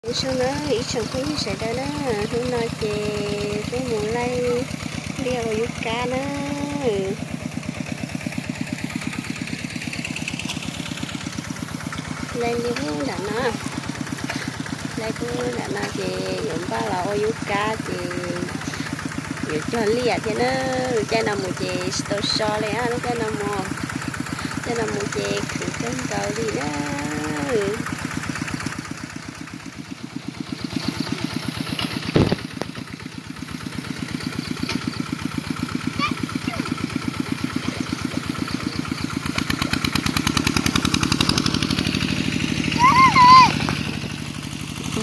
Zoo na ib tsoom phooj ywg sawv daws na, hnub no ces peb mus laij liaj ua yub kab na. Laij liaj nram no, laij liaj nram no ces yuav npaj los ua yub kab ces yuav cog liaj thiab na. Lub caij no mus ces tsis tau so li, lub caij no mus, caij no mus ces khwv kawg nkaus li na.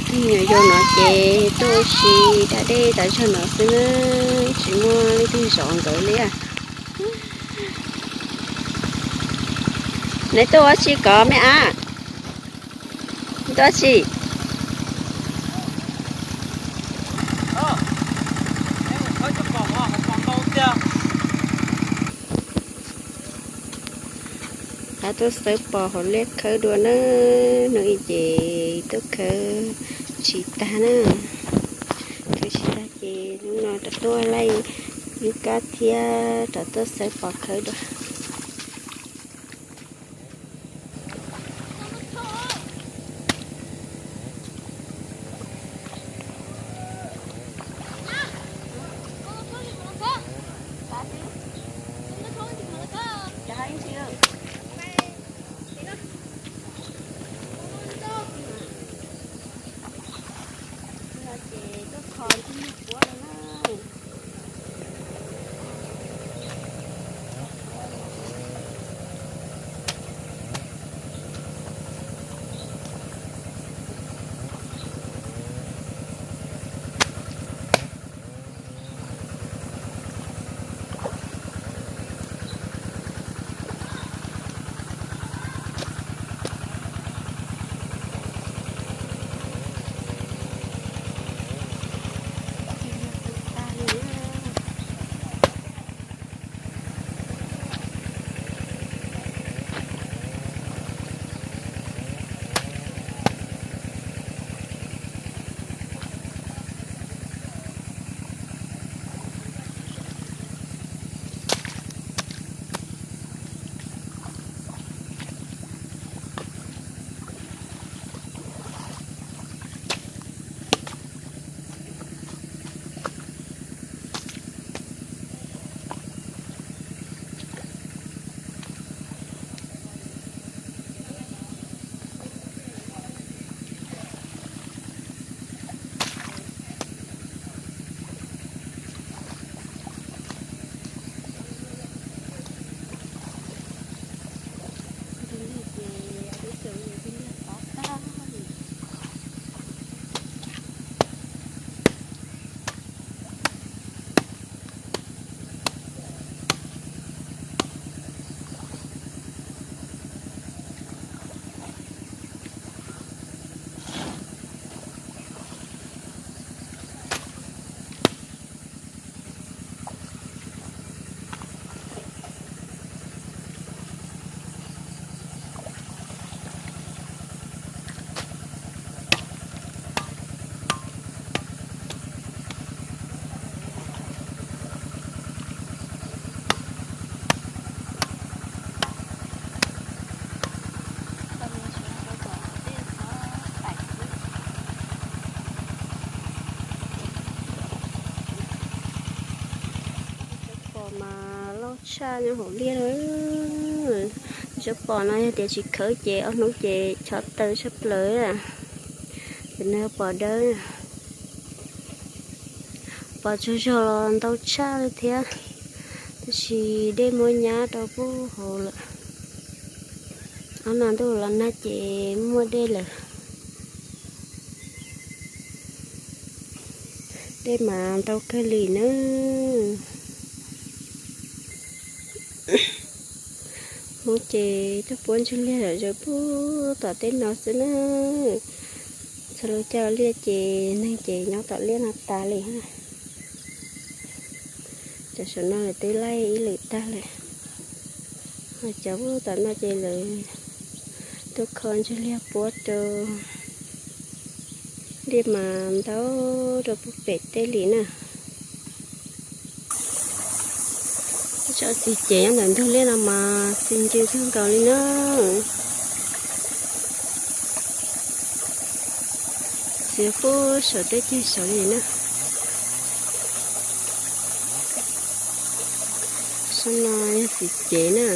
Tus nyuam yaus no ces tuaj ua si da dej tas zog no xwb na, tsis muaj leej twg zov nkawd li. Neb tuaj ua si ko me ab? Tuaj ua si? Qab tuaj xawb pos hauv liaj khawb dua na, hnub ib ces tuaj khawb tsis tag na. Khawb tsis tag ces hnub no rov tuaj laij yub kab thiab rov tuaj xawb pos khawb dua. Pos mas loj tshaj nyob hauv liaj na. Cov pos no yog tias tsis khawb ces ob hnub ces chob taw tshaj plaws. Ces nws pos dawb, pos tsaug zog los ntau tshaj li thiab, tab sis dej muab nyab rau pub hauv lawm. Ob no ntuj los nag ces muaj dej lawm. Dej mas ntau kawg li nawb. Hmoob ces tuaj puab ntswg liaj zom zaws pub tom tej no xwb na. Txhua lub caij liaj ces neeg ces nyob tom liaj no tas li. Cov saum no lawv twb laij ib lwm tag lawm, ho cov pub tom no ces lawv tuaj kho ntswg liaj puab rau. Liaj mas ntau rau pem tej li na. Tsob txiv cev nyob ntawm ntug liaj no mas txi ncw kawg nkaus li na. Txi puag saum tej ceg saud li na. Saum no yog txiv cev na.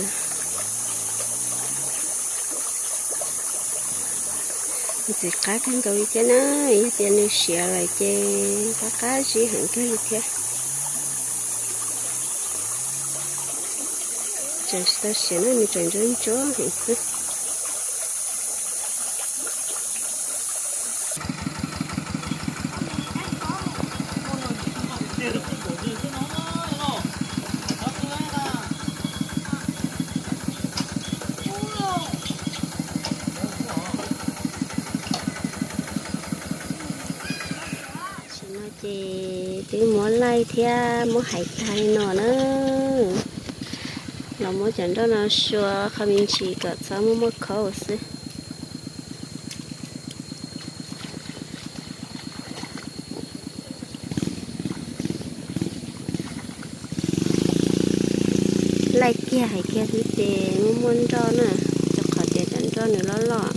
Ntxim qab kawg nkaus li thiab na, yog tias nws siav lawm ces qab qab zib heev kawg li thiab. Tseem tsis tau siav na, nws tseem ntsuab ntsuab heev xwb. Tam sim no ces twb muab laij thiab muab hais tag li no na. Los muab cov nroj no sua qhov me ntsis kom txhob muaj muaj khaub xwb. Laij kiag hais kiag xwb ces muaj muaj nroj na, rau qhov tias cov nroj nws loj loj.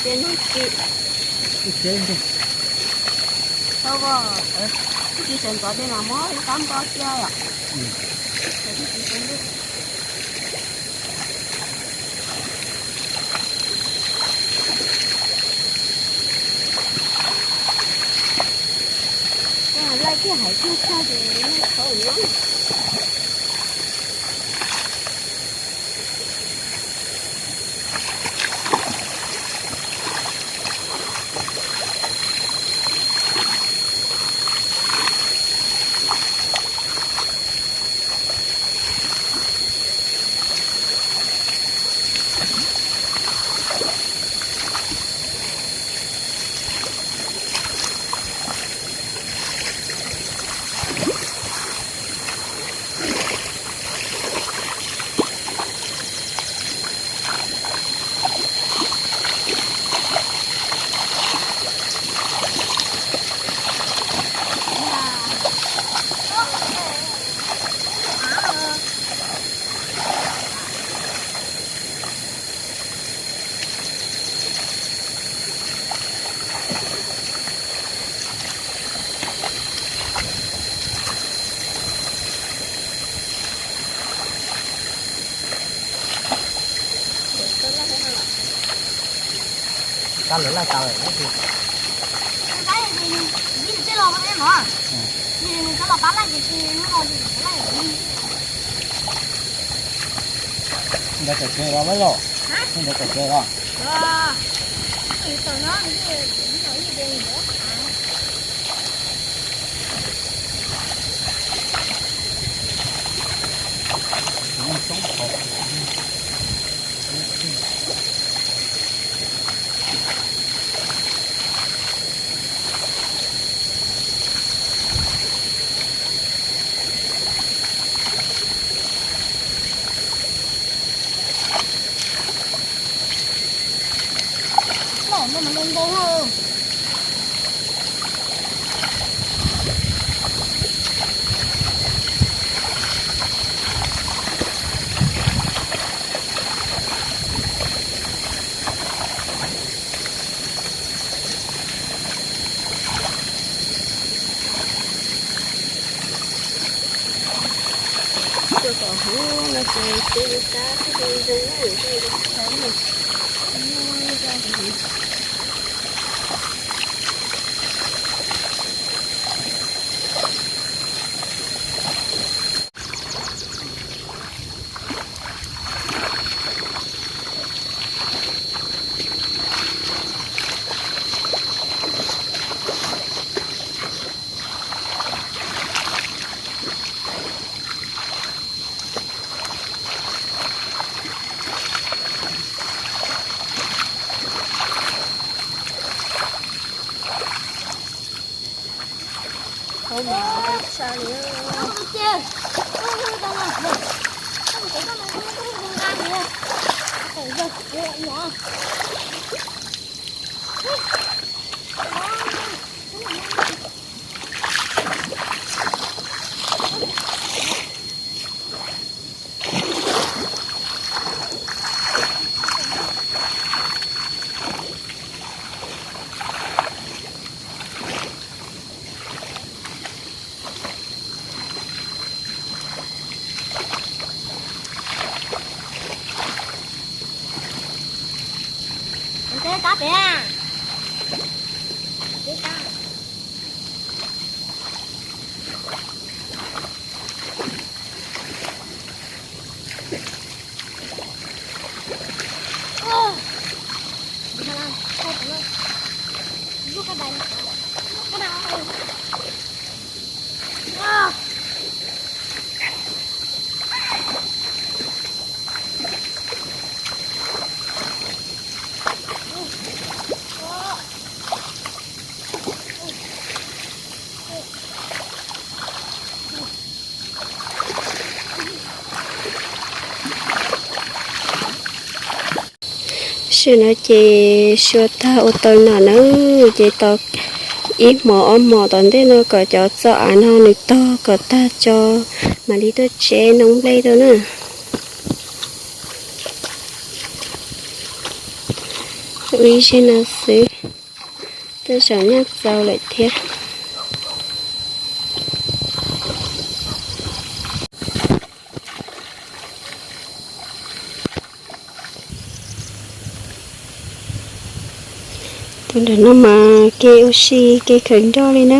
Ces nug tsis tau, tsis sawv ntxov ces mam muab lub kab npog cia yom. Laij kiag hais kiag txog ces nej tau nyob. Kab lawv laij tas lawm. Ntawd tawm tseg los lawm los? Ntawd tawm tseg los? Los no mas ntau ntau. Tuaj tom hauv no ces twb kab twb zoo zoo na, zoo zoo tsis tau na. Muaj zoo Tam sim no ces sua tag ua tau nom na, ces tau ib hmos ob hmos tom ntej no kom cov txoj av no nws tog kom tag tso mam li tuaj tseb noob nplej rau na. Ua ib zig no xwb, tej zaum nyaj txaus lawm thiab. Tus nram no mas kev ua si kev khaws nroj li na.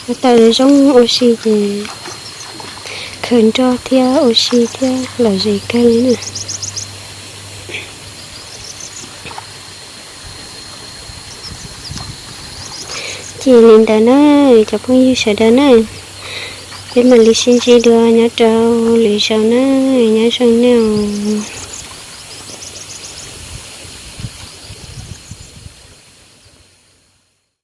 Ua tau zoo ua si ces khaws nroj thiab ua si thiab lom zem kawg li na. Ces li ntawd na, cov phooj ywg sawv daws na, peb mam li sib ntsib dua nyob rau lwm zaus na, nyob zoo nej os.